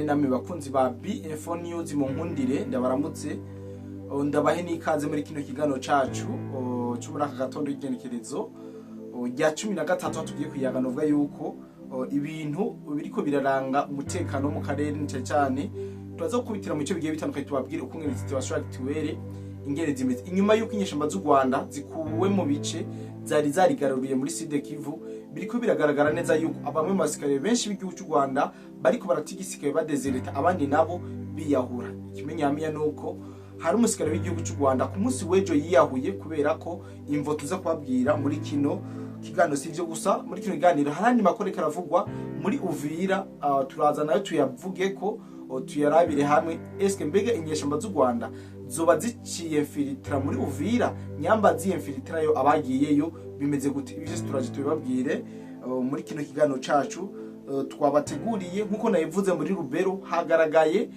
Namwe bakunzi ba BF News, mu nkundire ndabaramutse, ndabahe n'ikaze muri kino kiganiro cacu cyo muri aka gatondo y'igenekerezo rya 13, aho tugiye kuyaga novuga yuko ibintu biriko biraranga umutekano mu karere, cyane cyane turaza gukubitira mu bice bigiye bitandukanye, tubabwire uko ingene situation actuelle ingene zimeze inyuma y'uko inyeshamba z'u Rwanda zikuwe mu bice zari zarigaruriye muri Sud Kivu. Biriko biragaragara neza yuko abamwe mu basirikare benshi b'igihugu cy'u Rwanda bariko baratigisikaye, badezereta, abandi nabo biyahura. Ikimenyamenya nuko hari umusirikare w'igihugu cy'u Rwanda ku munsi w'ejo yiyahuye kubera ko imvo tuza kubabwira muri kino kiganiro. Si ivyo gusa, muri kino kiganiro hari andi makuru ariko aravugwa muri Uvira, turaza nayo tuyavuge ko tuyarabire hamwe. Eske mbega inyeshamba z'u Rwanda zoba ziciye infiltra muri Uvira? Nyamba ziyinfiltra yo abagiyeyo bimeze gute? Ibyo byose turaje tubibabwire muri kino kiganiro cacu twabateguriye. Nkuko nabivuze, muri Rubero hagaragaye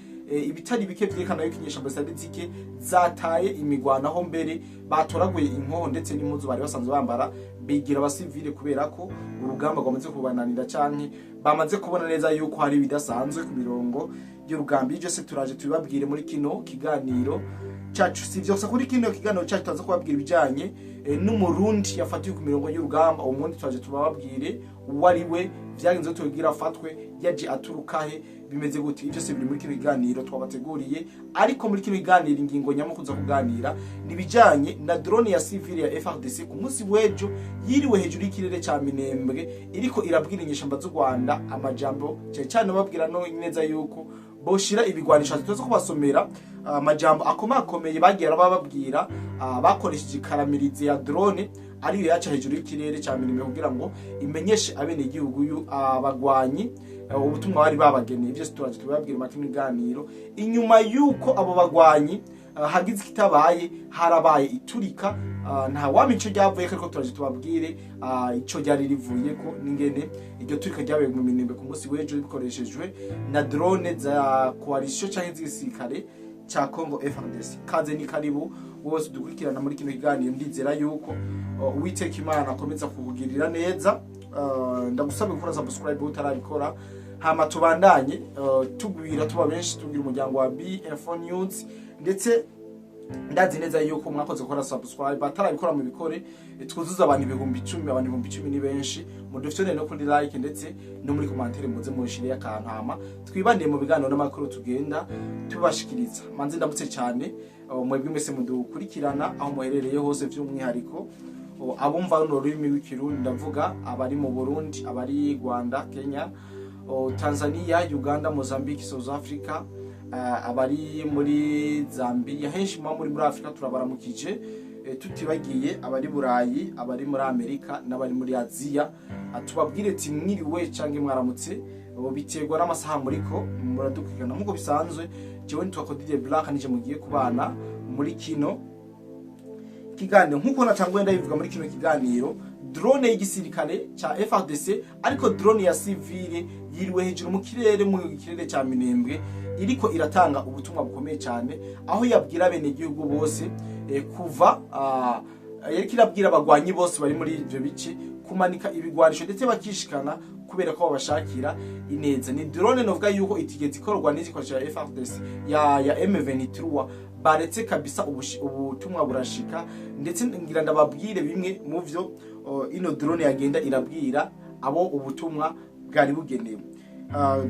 ibitari bike vyerekana yuko inyeshamba zitari zike zataye imigwano, aho mbere batoraguye inkoho ndetse n'impuzu bari basanzwe bambara, bigira abasivile kubera ko urugamba rwamaze kubananira canke bamaze kubona neza yuko hari ibidasanzwe ku mirongo y'urugamba. Ibyo byose turaje tubibabwire muri kino kiganiro cacu. Si ivyo gusa, kuri kino kiganiro cacu turaza kubabwira ibijanye n'Umurundi yafatiwe ku mirongo y'urugamba. Uwo Murundi turaje tubabwire uwo ari we, vyagenze tugira afatwe, yaje aturuka he, bimeze gute. Ibyo byose biri muri kino kiganiro twabateguriye. Ariko muri kino kiganiro ingingo nyamukuru za kuganira ni ibijanye na drone ya civile ya FARDC ku munsi w'ejo yiriwe hejuru y'ikirere ca Minembwe iriko irabwira inyeshamba z'u Rwanda amajambo, cyane cyane babwira no neza yuko boshira ibigwanisho. Tuza kubasomera amajambo akomakomeye bagiye bababwira bakoresheje ikaramirizi ya drone ariyo yaca hejuru y'ikirere ca Minembwe kugira ngo imenyeshe abene igihugu abagwanyi ubutumwa bari babageneye. Byose turaje tubabwira mu kino kiganiro. Inyuma yuko abo bagwanyi hagize ikitabaye, harabaye iturika, nta wami ico ryavuye, ariko turaje tubabwire ico ryari rivuye ko n'ingene iryo turika ryabaye mu Minembwe ku munsi w'ejo bikoreshejwe na drone za coalition canke z'igisirikare ca Congo FARDC. Kaze ni karibu wose dukurikirana muri kino kiganiro. Ndizera yuko Uwiteka Imana akomeza kukugirira neza. Ndagusaba gukora subscribe utarabikora, hama tubandanye tugwira, tuba benshi, tugira umuryango wa BF News. Ndetse ndazi neza yuko mwakoze gukora subscribe, atarabikora mu bikore, twuzuza abantu 10,000. Abantu 10,000 ni benshi. Mudufite no kuri like ndetse no muri commentaire, muze mushire akantu, hama twibaniye mu biganiro n'amakuru tugenda tubashikiriza. Manze ndamutse cyane mwebwe mwese mudukurikirana aho muherereye hose, by'umwihariko abumva runo rurimi rw'Ikirundi, ndavuga abari mu Burundi, abari Rwanda, Kenya, Tanzania, Uganda, Mozambique, South Africa, abari muri Zambia, henshi muba muri Afrika turabaramukije, tutibagiye abari Burayi, abari muri Amerika n'abari muri Aziya. Tubabwire ati mwiriwe canke mwaramutse, biterwa n'amasaha muriko muradukurikirana. Nk'uko bisanzwe, jewe nitwa Codide Black, nije mugiye kubana muri kino kiganiro. Nk'uko natanguye ndabivuga, muri kino kiganiro drone y'igisirikare ca FARDC, ariko drone ya civile, yiriwe hejuru mu kirere ca Minembwe iriko iratanga ubutumwa bukomeye cyane, aho yabwira bene igihugu bose kuva yariko irabwira abagwanyi bose bari muri ivyo bice kumanika ibigwanisho ndetse bakishikana kubera ko babashakira ineza. Ni drone novuga yuko itigeze ikorwa n'igikoresho ya FARDC ya M23, baretse kabisa ubutumwa burashika. Ndetse ngira ndababwire bimwe mu vyo ino drone yagenda irabwira abo ubutumwa bwari bugenewe.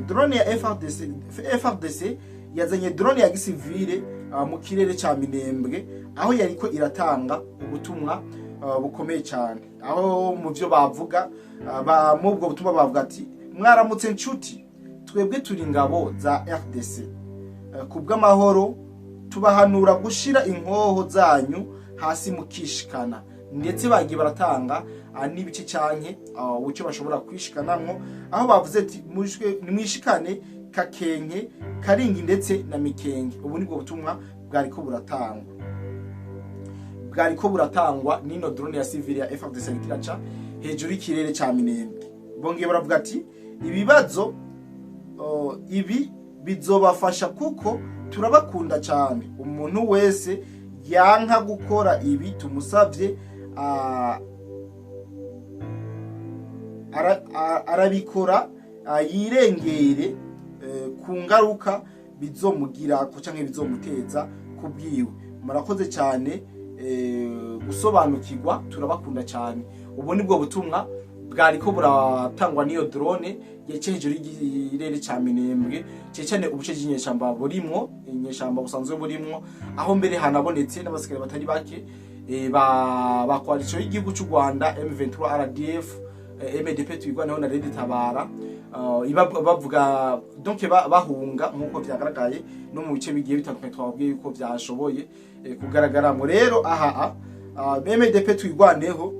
Drone ya FARDC, FARDC yazanye drone ya gisivile mu kirere ca Minembwe, aho yariko iratanga ubutumwa bukomeye cyane, aho mu vyo bavuga mu ubwo butumwa bavuga ati: "Mwaramutse nshuti, twebwe turi ingabo za RDC, kubw'amahoro tubahanura gushira inkoho zanyu hasi mukishikana." Ndetse bagiye baratanga n'ibice canke ubuce bashobora kwishikanamwo, aho bavuze ati: "Nimwishikane Kakenke, Karingi ndetse na Mikenge." Ubu nibwo butumwa bwariko buratangwa n'ino drone ya civile ya FARDC iriko iraca hejuru y'ikirere ca Minembwe. Bongeye baravuga ati: "Ibibazo ibi bizobafasha kuko turabakunda cyane. Umuntu wese yanka gukora ibi tumusavye arabikora yirengere." ku ngaruka bizomugira ko canke bizomuteza kubwiwe. Murakoze cyane gusobanukirwa, turabakunda cyane. Ubu nibwo butumwa bwariko buratangwa n'iyo drone yaciye hejuru y'ikirere ca Minembwe, cyane cyane ubuce bw'inyeshamba burimwo, inyeshamba busanzwe burimwo, aho mbere hanabonetse n'abasikare batari bake ba coalition y'igihugu cy'u Rwanda, M23 RDF, MDP Twirwaneho na Red Tabara, bavuga donc bahunga nk'uko vyagaragaye no mu bice bigiye bitandukanye twababwiye yuko vyashoboye kugaragaramo. Rero aha MDP Twirwaneho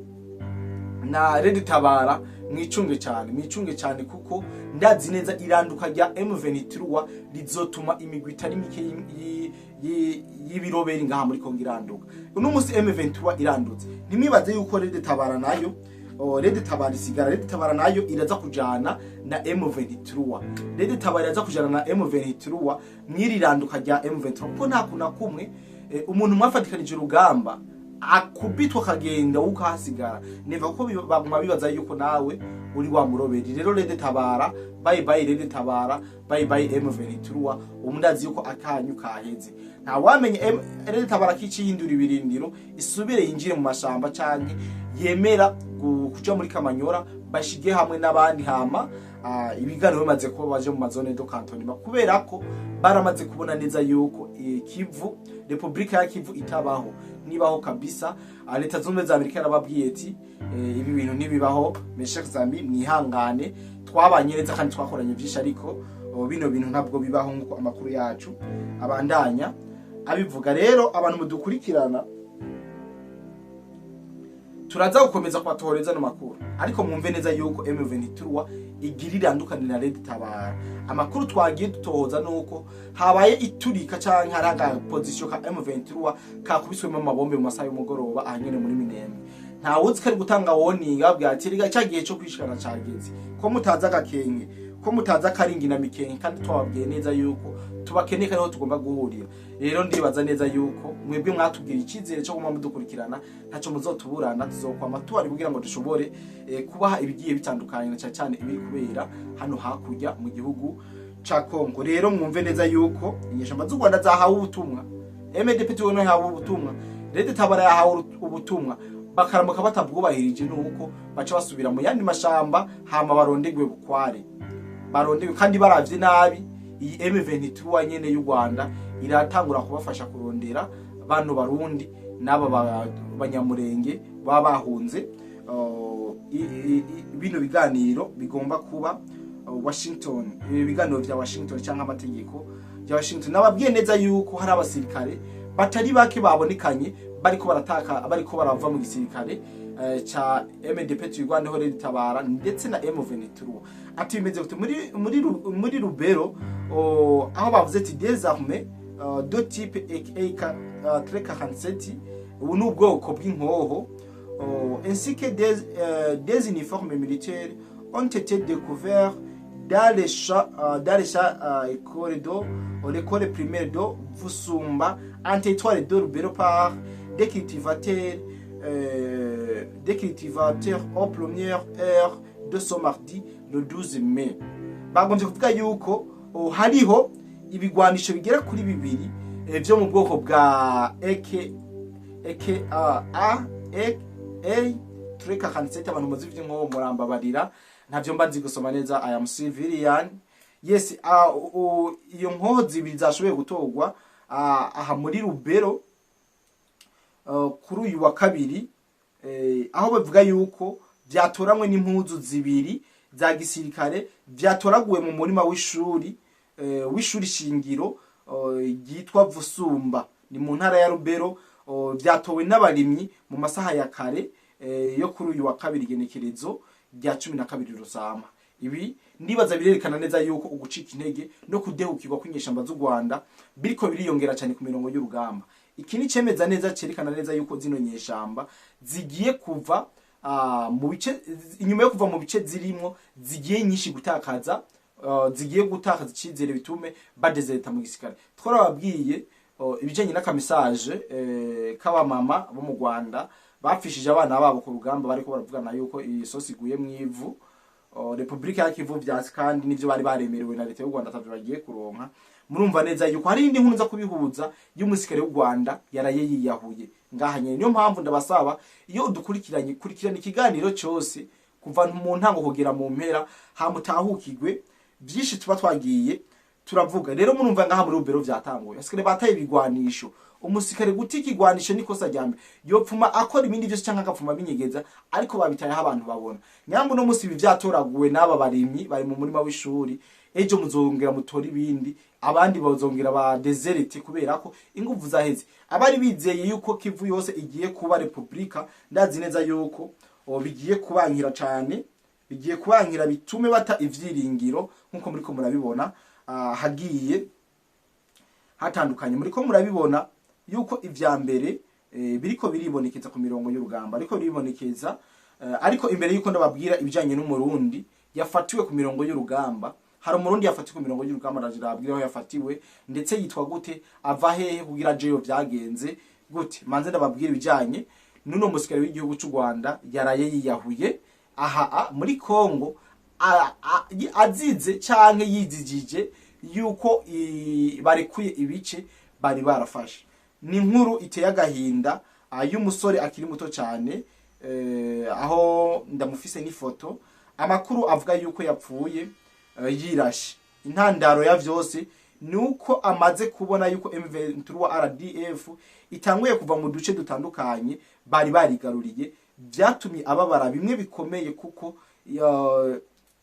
na Red Tabara, mwicunge cyane, mwicunge cyane, kuko ndazi neza iranduka rya M23 rizotuma imigwi itari mike y'ibiroberi ngaha muri Kongo iranduka. Uno musi M23 irandutse, ntimwibaze yuko Red Tabara nayo, Red Tabara isigara. Red Tabara nayo iraza kujana na M23. Red Tabara iraza kujana na M23 mwiriranduka rya M23, kuko nta kuna kumwe umuntu mwafatikanije urugamba akubitwa akagenda ukahasigara neva, kuko baguma bibaza yuko nawe uri wa muroberi. Rero Red Tabara bye bye, Red Tabara bye bye, M23 ubu ndazi yuko akanyu kaheze. Nta wamenye Red Tabara kicihindura ibirindiro, isubire yinjire mu mashamba, canke yemera kuja muri Kamanyora bashige hamwe n'abandi, hama ibiganiro bimaze kuba baje mu ma zone de cantonnement, kubera ko baramaze kubona neza yuko Kivu, Republika ya Kivu itabaho, nibaho kabisa. Leta Zunze Ubumwe za Amerika yarababwiye ati ibi bintu ntibibaho, mes chers amis, mwihangane, twabanye neza kandi twakoranye byinshi, ariko bino bintu ntabwo bibaho, nk'uko amakuru yacu abandanya abivuga. Rero abantu mudukurikirana, turaza gukomeza kubatohoreza no makuru, ariko mwumve neza yuko M23 igira irandukane na Red Tabara. Amakuru twagiye dutohoza nuko habaye iturika canke hari aga position ka M23 kakubiswemo amabombe mu masaha y'umugoroba ahanyene muri Minembwe. Nta wuzi kari gutanga warning, abwira ati riga cya gihe cyo kwishikana cageze, ko mutaza agakenge, ko mutaza akaringi na mikenke, kandi twababwiye neza yuko tubakeneye kandi aho tugomba guhurira. Rero ndibaza neza yuko mwebwe mwatubwira icyizere cyo guma mudukurikirana, ntacyo muzotuburana, tuzokwama tuhari kugira ngo dushobore kubaha ibigiye bitandukanye, na cyane cyane ibiri kubera hano hakurya mu gihugu ca Kongo. Rero mwumve neza yuko inyeshamba z'u Rwanda zahawe ubutumwa, MDP tubona yahawe ubutumwa, Red Tabara yahawe ubutumwa, bakaramuka batabwubahirije nuko baca basubira mu yandi mashamba, hama barondegwe bukware, barondegwe. Kandi baravye nabi, iyi M23 nyene y'u Rwanda iratangura kubafasha kurondera bano Barundi n'aba Banyamurenge baba bahunze bino biganiro bigomba kuba Washington, ibiganiro vya Washington cyangwa amategeko ya Washington. Nababwiye neza yuko hari abasirikare batari bake babonekanye bariko barataka, bariko barava mu gisirikare ca MDP Twirwaneho, Red Tabara ndetse na M23. Ati bimeze gute muri Rubero, aho bavuze ati des armes de type AK 347, ubu ni ubwoko bw'inkoho, ainsi que des uniformes militaires ont été découverts dans les champs école de l'école primaire de Vusumba en territoire de Rubero par des cultivateurs aux premières heures de ce mardi le 12 mai. Bagombye kuvuga yuko hariho ibigwanisho bigera kuri bibiri byo mu bwoko bwa AK A A A 347. Abantu muzi ivy'inkoho murambabarira, ntavyo mba nzi gusoma neza, I am civilian, yes. Iyo nkoho zibiri zashoboye gutorwa aha muri Rubero kuri uyu wa kabiri, aho bavuga yuko byatoranywe n'impuzu zibiri za gisirikare byatoraguwe mu murima w'ishuri shingiro ryitwa Vusumba, ni mu ntara ya Rubero. Byatowe n'abarimyi mu masaha ya kare yo kuri uyu wa kabiri, igenekerezo rya 12 Rusama. Ibi ndibaza birerekana neza yuko ugucika intege no kudehukirwa kw'inyeshamba z'u Rwanda biriko biriyongera cyane ku mirongo y'urugamba. Iki ni cemeza neza, cerekana neza yuko zino nyeshamba zigiye kuva mu bice, inyuma yo kuva mu bice zirimwo, zigiye nyinshi gutakaza, zigiye gutakaza icizere, bitume badezerta mu gisirikare. Twarababwiye ibijanye n'aka message k'abamama bo mu Rwanda bapfishije abana babo ku rugamba, bariko baravugana yuko iyi sosi iguye mu ivu. Republika ya Kivu vyasi, kandi nivyo bari baremerewe na leta y'u Rwanda atavyo bagiye kuronka. Murumva neza yuko hari indi nkuru nza kubihuza y'umusikare w'u Rwanda yaraye yiyahuye ngaha nyene. Niyo mpamvu ndabasaba, iyo udukurikiranye, kurikirana ikiganiro cyose kuva mu ntango kugera mu mpera, hamutahukigwe byinshi tuba twagiye turavuga. Rero murumva ngaha muri Rubero vyatanguye, asikare bataye ibigwanisho. Umusikare guta ikigwanisho nikosa rya mbere, yopfuma akora ibindi byose cyangwa agapfuma binyegeza, ariko babitayeho abantu babona. Nyambo no musi ibi vyatoraguwe n'aba barimyi bari mu murima w'ishuri, ejo muzongera mutora ibindi, abandi bazongera ba desert, kubera ko inguvu zaheze. Abari bizeye yuko Kivu yose igiye kuba republika, ndazi neza yuko bigiye kubankira cane, bigiye kubankira bitume bata ivyiringiro, nkuko muriko murabibona hagiye hatandukanye. Muriko murabibona yuko ivya mbere biriko biribonekeza ku mirongo y'urugamba, ariko biribonekeza. Ariko imbere yuko ndababwira ibijanye n'umurundi yafatiwe ku mirongo y'urugamba, hari umurundi yafatiwe ku mirongo y'urugamba, ndababwira aho yafatiwe ndetse yitwa gute, ava hehe, kugira jeyo vyagenze gute. Manze ndababwira ibijanye n'uno musikare w'igihugu c'u Rwanda yaraye yiyahuye aha muri Kongo, azize canke yizijije yuko barekuye ibice bari barafashe. Ni inkuru iteye agahinda y'umusore akiri muto cyane, aho ndamufise n'ifoto. Amakuru avuga yuko yapfuye yirashe. Intandaro ya vyose ni uko amaze kubona yuko M23 RDF itanguye kuva mu duce dutandukanye bari barigaruriye. Byatumye ababara bimwe bikomeye, kuko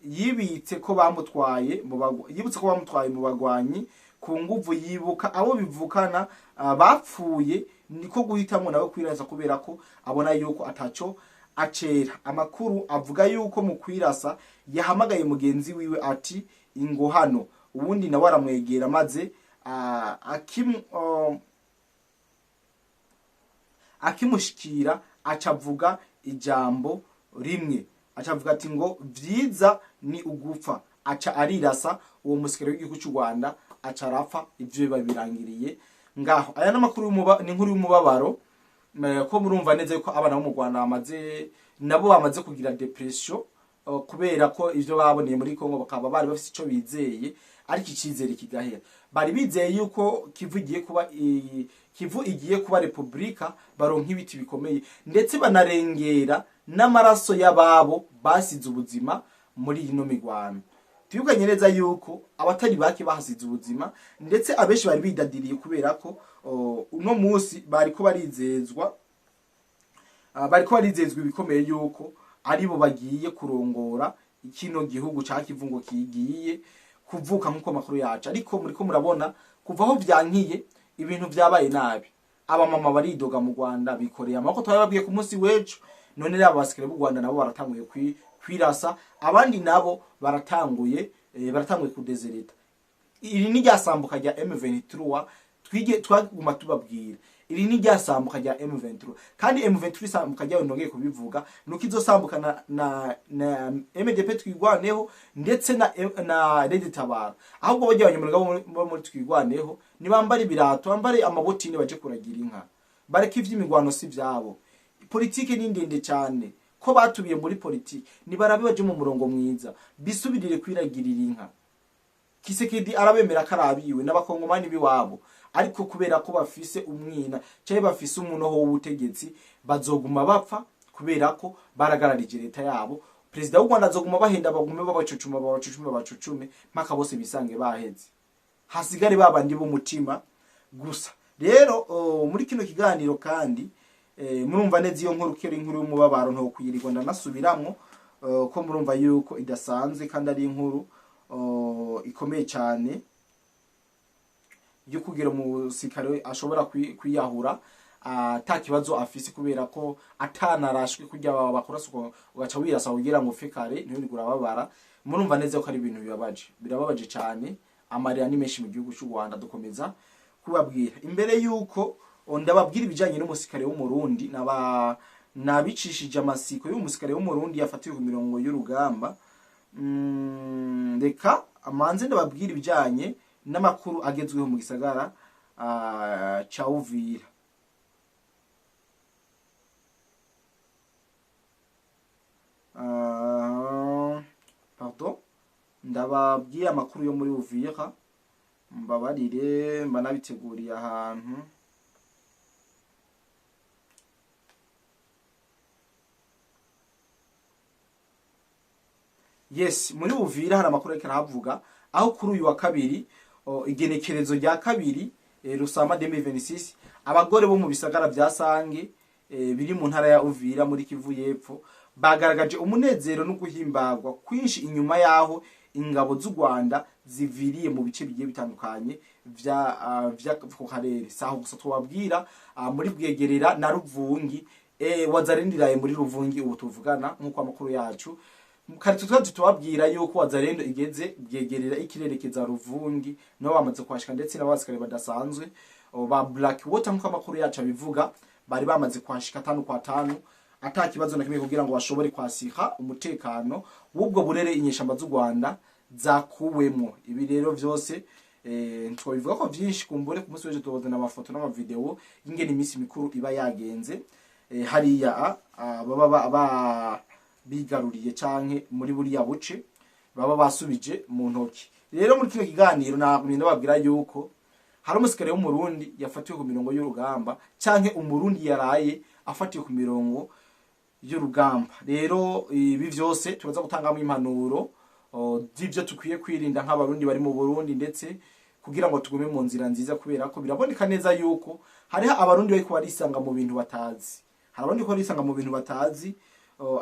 yibitse ko bamutwaye mu yibutse ko bamutwaye mu bagwanyi ku nguvu, yibuka abo bivukana bapfuye, niko guhitamo nawe kwirasa, kubera ko abona yuko ataco acera. Amakuru avuga yuko mu kwirasa yahamagaye mugenzi wiwe ati ingo hano, ubundi nawe aramwegera maze akimushikira acavuga ijambo rimwe, acavuga ati ngo vyiza ni ugupfa, aca arirasa. Uwo musikare w'igihugu cy'u Rwanda aca arapfa, ivyo biba birangiriye ngaho. Aya n'amakuru ni inkuru y'umubabaro, ko murumva neza yuko abana bo mu Rwanda bamaze nabo bamaze kugira depression, kubera ko ivyo baboneye muri Kongo bakaba bari bafise ico bizeye, ariko icizere kigahera. Bari bizeye yuko Kivu igiye kuba Kivu igiye kuba republika, baronka ibiti bikomeye, ndetse banarengera n'amaraso y'ababo basize ubuzima muri ino migwano. Twibukanye neza yuko abatari bake bahasize ubuzima, ndetse abenshi bari bidadiriye kubera ko uno munsi bariko barizezwa, bariko barizezwa ibikomeye yuko aribo bagiye kurongora kino gihugu ca Kivu ngo kigiye kuvuka nkuko makuru yacu. Ariko muriko murabona kuva aho vyankiye ibintu vyabaye nabi, abamama baridoga mu Rwanda bikoreye amaboko, twababwiye ku munsi w'ejo. None rero abasikare b'u Rwanda nabo baratanguye kwirasa, abandi nabo baratanguye kudezereta. Iri ni ryasambuka rya M23 twige twaguma tubabwira, iri ni ryasambuka rya M23. Kandi M23 isambuka ryayo, ndongeye kubivuga, nuko izosambuka na MDP Twigwaneho ndetse na Red Tabara. Ahubwo bajya abanyamuryango bo muri Twigwaneho nibambare ibirato, bambare amabotine, baje kuragira inka, bareke ivy'imigwano si vyabo. Politike ni ndende cyane, ko batubiye muri politike nibarabe baje mu murongo mwiza, bisubirire kwiragirira inka. Kisekedi arabemera karabiwe n'abakongomani biwabo, ariko kubera ko bafise umwina cyangwa bafise umunoho w'ubutegetsi bazoguma bapfa, kubera ko baragararije leta yabo. Perezida w'u Rwanda azoguma bahenda, bagume babacucuma, babacucume, babacucume mpaka bose bisange baheze, hasigare babandi b'umutima gusa. Rero muri kino kiganiro kandi murumva neza iyo nkuru kero, inkuru y'umubabaro nto kuyirirwa ndanasubiramwo, ko murumva yuko idasanzwe kandi ari inkuru ikomeye cyane yo kugira umusikare ashobora kwiyahura ata kibazo afise, kubera ko atanarashwe kurya bakora suko ugaca wirasa kugira ngo fekare ntiwirigura babara. Murumva neza ko ari ibintu bibabaje, birababaje cyane. Amarira ni menshi mu gihugu cy'u Rwanda. Dukomeza kubabwira imbere yuko ndababwira ibijanye n'umusikare w'umurundi naba nabicishije amasiko y'umusikare w'umurundi yafatiwe ku mirongo y'urugamba. Reka amanze ndababwira ibijanye n'amakuru agezweho mu gisagara ca Uvira. Ndababwire amakuru yo muri Uvira, mbabarire, mba nabiteguriye ahantu. Yes, muri Uvira hari amakuru ariko arahavuga, aho kuri uyu wa kabiri, igenekerezo rya 2 Rusama 2026, abagore bo mu bisagara vya Sange biri mu ntara ya Uvira muri Kivu y'Epfo bagaragaje umunezero no guhimbagwa kwinshi inyuma yaho ingabo z'u Rwanda ziviriye mu bice bigiye bitandukanye vya ku karere. Saho gusa twabwira, muri Bwegerera na Ruvungi, Wazalendo muri Ruvungi ubu tuvugana, nk'uko amakuru yacu kare tutwaje tubabwira yuko Wazalendo igeze Bwegerera ikirerekeza Ruvungi, nabo bamaze kuhashika, ndetse n'abasikare badasanzwe ba Black Water, nk'uko amakuru yacu abivuga, bari bamaze kuhashika 5 kwa 5 ata kibazo na kimwe, kugira ngo bashobore kwasiha umutekano w'ubwo burere inyeshamba z'u Rwanda zakuwemwo. Ibi rero vyose twabivuga ko vyinshi, kumbure ku munsi w'ejo tubazana amafoto n'amavideo y'ingene iminsi mikuru iba yagenze hariya baba ba bigaruriye canke muri buriya buce baba basubije mu ntoki. Rero muri kino kiganiro nagumye ndababwira yuko hari umusikare w'Umurundi yafatiwe ku mirongo y'urugamba, canke Umurundi yaraye afatiwe ku mirongo y'urugamba. Rero ibi vyose turaza gutangamo impanuro z'ivyo tukwiye kwirinda nk'abarundi bari mu Burundi, ndetse kugira ngo tugume mu nzira nziza, kubera ko biraboneka neza yuko hariho abarundi bariko barisanga mu bintu batazi. Hari abarundi bariko barisanga mu bintu batazi,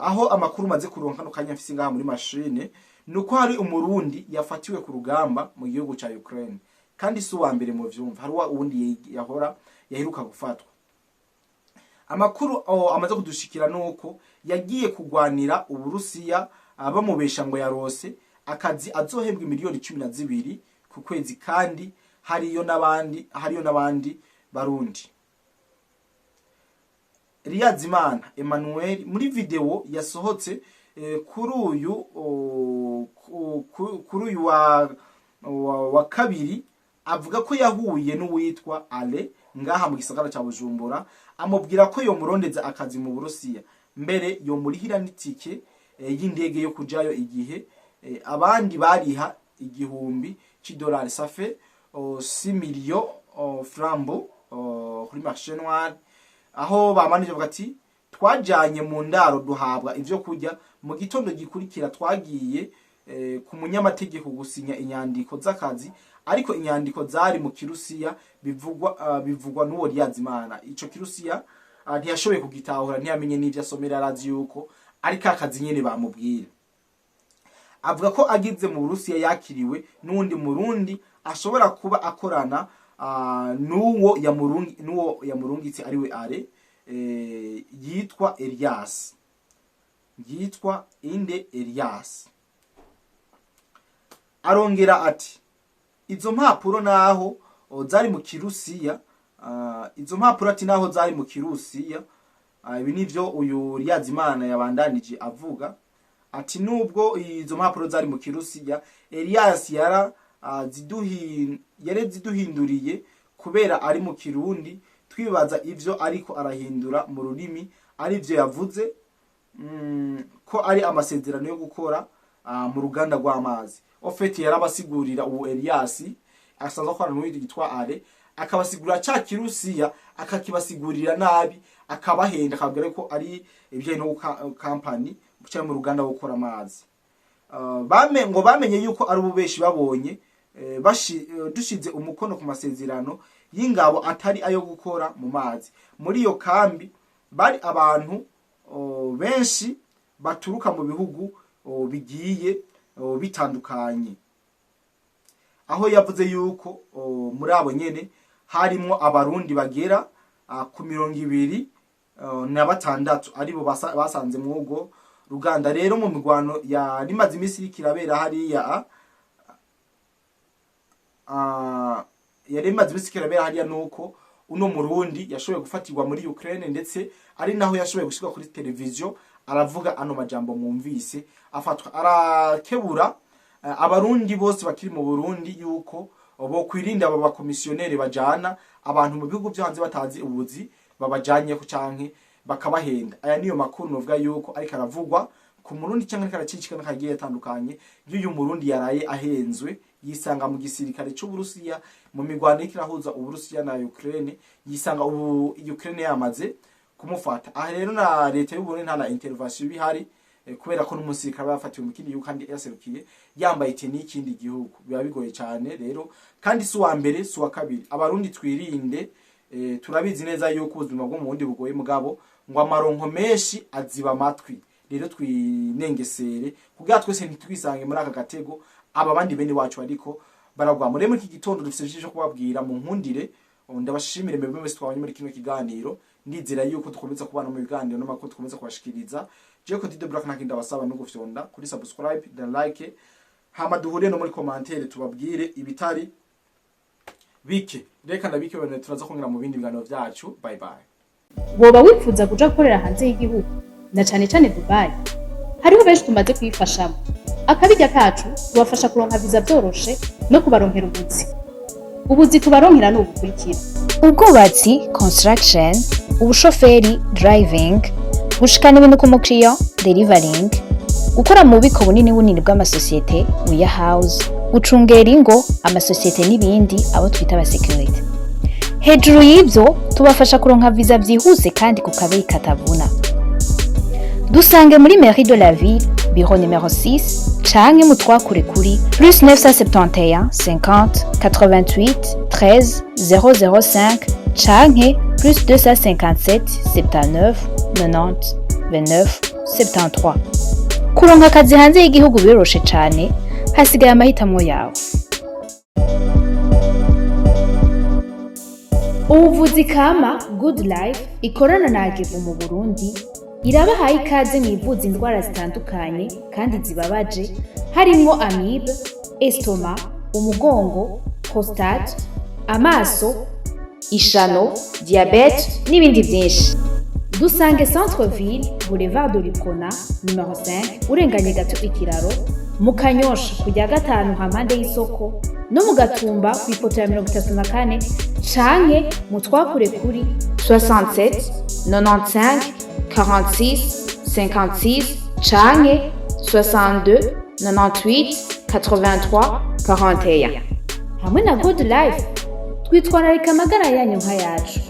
aho amakuru maze kuronka no kanya mfise ngaha muri machine, nuko hari Umurundi yafatiwe ku rugamba mu gihugu ca Ukraine, kandi si uwa mbere mu vyumva, hari uwundi yahora yaheruka gufatwa. Amakuru amaze kudushikira nuko yagiye kugwanira Uburusiya, bamubesha ngo yarose akazi azohembwa miliyoni 12 ku kwezi, kandi hariyo n'abandi Barundi. Riyazimana Emmanuel muri video yasohotse kuri uyu wa kabiri, avuga ko yahuye n'uwitwa Ale ngaha mu gisagara ca Bujumbura, amubwira ko yomurondeza akazi mu Burusiya, mbere yomurihira n'itike y'indege yo kujayo igihe abandi bariha 1000 c'idolari, safe 6 millions frambo kuri marché noir. Aho bamanije bavuga ati twajanye mu ndaro duhabwa ivyo kurya, mu gitondo gikurikira twagiye ku munyamategeko gusinya inyandiko z'akazi, ariko inyandiko zari mu Kirusiya, bivugwa n'uwo Riyazimana. Ico Kirusiya ntiyashoboye kugitahura, ntiyamenye n'ivyo asomera, arazi yuko ariko akazi nyene bamubwira. Avuga ko agize mu Burusiya yakiriwe n'undi Murundi ashobora kuba akorana n'uwo yamurungitse ariwe Are, yitwa Elias, yitwa Inde Elias. Arongera ati izo mpapuro naho zari mu Kirusiya, izo mpapuro ati naho zari mu Kirusiya, ibi nivyo uyu Riyazimana yabandanije avuga ati nubwo izo mpapuro zari mu Kirusiya, Elias yara ziduhinduriye kubera ari mu Kirundi, twibaza ivyo ariko arahindura mu rurimi arivyo yavuze ko ari amasezerano yo gukora mu ruganda rw'amazi. Ofeti yarabasigurira uwo Elias asanzwe akorana n'uwindi yitwa Ale, akabasigurira ca Kirusiya, akakibasigurira nabi, akabahenda, akababwira ko ari ibijanye no company cyangwa mu ruganda rwo gukora amazi. Ngo bamenye yuko ari ububeshi babonye dushize umukono ku masezerano y'ingabo atari ayo gukora mu mazi. Muri iyo kambi bari abantu benshi baturuka mu bihugu bigiye bitandukanye, aho yavuze yuko muri abo nyene harimwo abarundi bagera ku 26 aribo basanze mw'ubwo ruganda. Rero mu mirwano ya rimaze iminsi iriko irabera hariya, yari imaze iminsi iriko irabera hariya, nuko uno Murundi yashoboye gufatirwa muri Ukraine, ndetse ari naho yashoboye gushirwa kuri televiziyo aravuga ano majambo mwumvise, afatwa arakebura abarundi bose bakiri mu Burundi yuko bo kwirinda aba bakomisiyoneri bajana abantu mu bihugu byo hanze batazi ubuzi babajanye ko canke bakabahenda. Aya niyo makuru novuga yuko ariko aravugwa Ku Murundi cyangwa ariko aracicikana kagiye atandukanye y'uyu Murundi yaraye ahenzwe, yisanga mu gisirikare c'Uburusiya mu migwano iriko irahuza Uburusiya na Ukraine, yisanga ubu Ukraine yamaze kumufata. Aha rero na leta y'Uburundi nta na intervention bihari, kubera ko n'umusirikare aba yafatiwe mu kindi gihugu kandi yaserukiye yambaye tenue y'ikindi gihugu, biba bigoye cyane rero. Kandi si uwa mbere, si uwa kabiri. Abarundi twirinde. Turabizi neza yuko ubuzima bwo mu Burundi bugoye, mugabo ngo amaronko menshi aziba amatwi. Rero twinengesere kugira twese ntitwisange muri aka gatego aba bandi bene wacu ariko baragwa muri iki gitondo. Dufise vyinshi vyo kubabwira, mu nkundire ndabashimire mwebwe mwese twabanye muri kino kiganiro. Ndizera yuko dukomeza kubana mu biganiro n'amakuru dukomeza kubashikiriza. Jewe ko Dido Black, ntakindi ndabasaba no gufyonda kuri subscribe na like, hama duhuriye no muri commentaire tubabwire ibitari bike. Reka ndabike bane, turaza kongera mu bindi biganiro vyacu. Bye bye. Woba wifuza kuja gukorera hanze y'igihugu, na cane cane Dubai? Hariho benshi tumaze kuyifashamo. Akabirya kacu tubafasha kuronka viza vyoroshe no kubaronkera ubuzi. Ubuzi tubaronkera ni ubukurikira: ubwubatsi, construction, ubushoferi, driving, gushikana ibintu ku mukiriya, delivering, gukora mu bubiko bunini bunini bw'amasosiyete, warehouse, gucungera ingo, amasosiyete n'ibindi, abo twita abasécurité. Hejuru y'ibyo, tubafasha kuronka viza byihuse kandi ku kabeyi katavuna. Dusange muri mairie de la ville, bureau numéro 6, canke mutwakure kuri +971 50 88 13 005 canke +257 79 90 29 73. Kuronka akazi hanze y'igihugu biroroshe cane, hasigaye amahitamo yawe. Ubuvuzi kama Good Life ikorana na Agevu mu Burundi irabahaye ikaze mu ivuza indwara zitandukanye kandi zibabaje, harimwo amibe, estomac, umugongo, prostate, amaso, ishano, diabète n'ibindi byinshi. Dusange Centre Ville, Boulevard de l'Uprona numéro 5, urenganye gato ikiraro, mu Kanyosha kujya gatanu hampande y'isoko, no mu Gatumba ku ipoto ya 34, canke mu twakure kuri 67 95 46 56 canke 62 98 83 41. Hamwe na Good Life twitwararika amagara yanyu nk'ayacu.